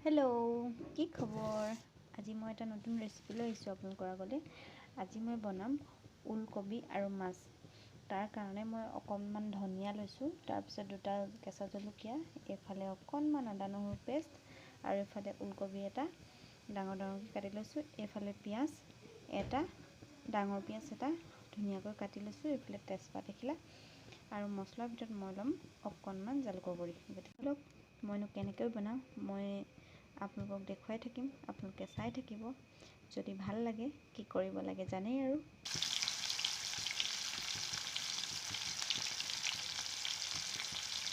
Hello' কি খবৰ। আজি মই এটা নতুন ৰেচিপি লৈ আহিছোঁ আপোনালোকৰ আগলৈ। আজি মই বনাম ওলকবি আৰু মাছ। তাৰ কাৰণে মই অকণমান ধনিয়া লৈছোঁ, তাৰপিছত দুটা কেঁচা জলকীয়া, এইফালে অকণমান আদা নহৰু পেষ্ট আৰু এইফালে ওলকবি এটা ডাঙৰ ডাঙৰকৈ কাটি লৈছোঁ, এইফালে পিঁয়াজ এটা ডাঙৰ পিঁয়াজ এটা ধুনীয়াকৈ কাটি লৈছোঁ, এইফালে তেজপাত এখিলা আৰু মছলাৰ ভিতৰত মই ল'ম অকণমান জালুকৰ গুড়ি। গতিকে মইনো কেনেকৈ বনাওঁ মই আপোনালোকক দেখুৱাই থাকিম, আপোনালোকে চাই থাকিব। যদি ভাল লাগে কি কৰিব লাগে জানেই আৰু।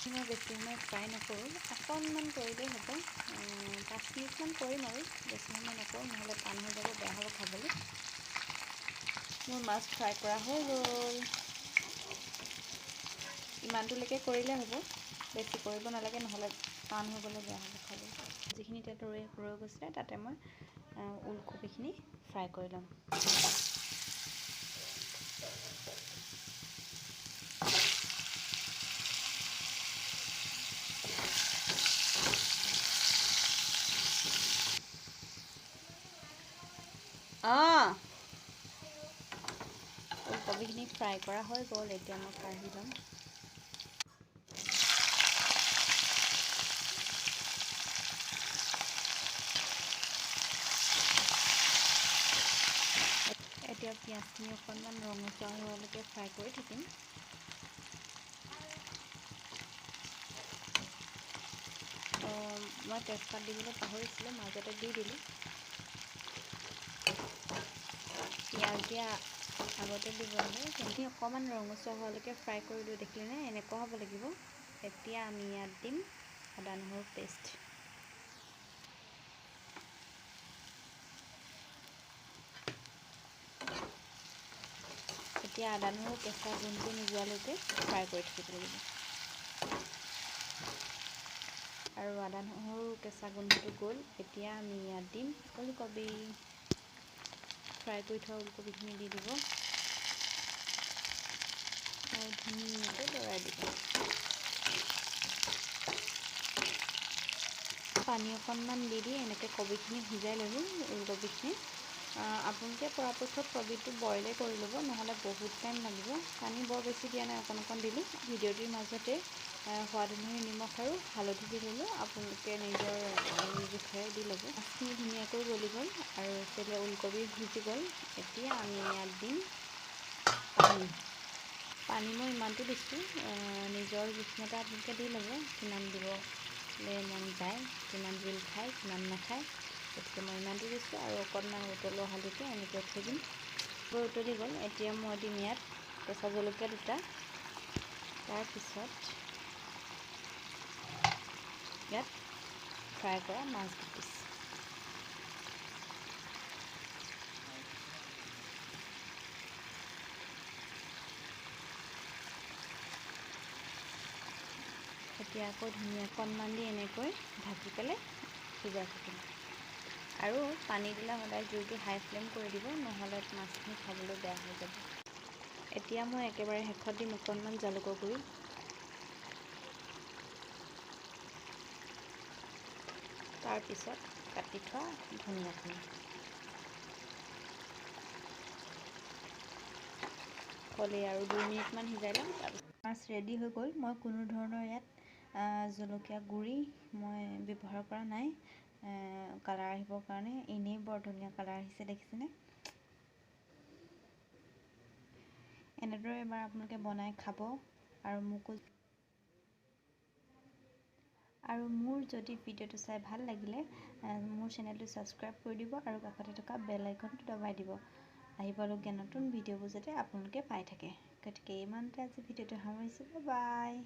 মই বেছি সময় ফ্ৰাই নকৰোঁ, অকণমান কৰিলেই হ'ব, 5 মিনিটমান কৰিম আৰু বেছি সময় নকৰোঁ, নহ'লে টান হৈ যাব, বেয়া হ'ব খাবলৈ। মোৰ মাছ ফ্ৰাই কৰা হৈ গ'ল। ইমানটোলৈকে কৰিলে হ'ব, বেছি কৰিব নালাগে, নহ'লে টান হৈ গ'লে বেয়া হ'ব খাবলৈ। যিখিনি তেল ৰৈ ৰৈ গৈছিলে তাতে মই ওলকবিখিনি ফ্ৰাই কৰি ল'ম। ওলকবিখিনি ফ্ৰাই কৰা হৈ গ'ল, এতিয়া মই কাঢ়ি ল'ম। এতিয়া পিঁয়াজখিনি অকণমান ৰঙচুৱা হোৱালৈকে ফ্ৰাই কৰি থাকিম। মই তেজপাত দিবলৈ পাহৰিছিলোঁ, মাজতে দি দিলোঁ। পিঁয়াজ দিয়া আগতে দিব লাগে, কিন্তু অকণমান ৰঙচুৱা হোৱালৈকে ফ্ৰাই কৰিলোঁ, দেখিলেনে এনেকুৱা হ'ব লাগিব। এতিয়া আমি ইয়াত দিম আদা নহৰু পেষ্ট। এতিয়া আদা নহৰু কেঁচা গোন্ধটো নোযোৱালৈকে ফ্ৰাই কৰি থাকিব লাগিব। আৰু আদা নহৰু কেঁচা গোন্ধটো গ'ল, এতিয়া আমি ইয়াত দিম ওলকবি। ফ্ৰাই কৰি থোৱা ওলকবিখিনি দি দিব আৰু ধুনীয়াকৈ লৰাই দিব। পানী অকণমান দি দি এনেকৈ কবিখিনি সিজাই ল'লোঁ, ওলকবিখিনি। আপোনালোকে পৰাপক্ষত কবিটো বইলে কৰি ল'ব, নহ'লে বহুত টাইম লাগিব। পানী বৰ বেছি দিয়া নাই, অকণ অকণ দিলোঁ। ভিডিঅ'টিৰ মাজতে সোৱাদ অনুসৰি নিমখ আৰু হালধি দি ল'লোঁ, আপোনালোকে নিজৰ জোখেৰে দি ল'ব। মাছখিনি ধুনীয়াকৈ গলি গ'ল আৰু এইফালে ওলকবি সিজি গ'ল। এতিয়া আমি ইয়াত দিম পানী। পানী মই ইমানটো দিছোঁ, নিজৰ জোখমতে আপোনালোকে দি ল'ব, কিমান দিবলৈ মন যায়, কিমান জোল খায় কিমান নাখায়। গতিকে মই ইমানটো দিছোঁ আৰু অকণমান উতলোৱা হালধিটো এনেকৈ থৈ দিম। উতলি গ'ল, এতিয়া মই দিম ইয়াত কেঁচা জলকীয়া দুটা, তাৰপিছত ইয়াত ফ্ৰাই কৰা মাছ দুপিচ। এতিয়া আকৌ ধুনীয়া অকণমান দি এনেকৈ ঢাকি পেলাই সিজাই থাকিম। আৰু পানী দিলে সদায় জুইটো হাই ফ্লেম কৰি দিব, নহ'লে মাছখিনি খাবলৈ বেয়া হৈ যাব। এতিয়া মই একেবাৰে শেষত দিম অকণমান জালুকৰ গুড়ি। তাৰপিছত কাটি থোৱা ধনিয়াখিনি। হ'লেই আৰু 2 মিনিটমান সিজাই ল'ম। তাৰপিছত মাছ ৰেডি হৈ গ'ল। মই কোনো ধৰণৰ ইয়াত জলকীয়া গুড়ি মই ব্যৱহাৰ কৰা নাই কালাৰ আহিবৰ কাৰণে। এনেই বৰ ধুনীয়া কালাৰ আহিছে, দেখিছেনে? এনেদৰে এবাৰ আপোনালোকে বনাই খাব আৰু মোকো। আৰু মোৰ যদি ভিডিঅ'টো চাই ভাল লাগিলে মোৰ চেনেলটো ছাবস্ক্ৰাইব কৰি দিব আৰু কাষতে থকা বেল আইকনটো দবাই দিব, আহিবলগীয়া নতুন ভিডিঅ'বোৰ যাতে আপোনালোকে পাই থাকে। গতিকে ইমানতে আজি ভিডিঅ'টো সামৰিছোঁ। বাই।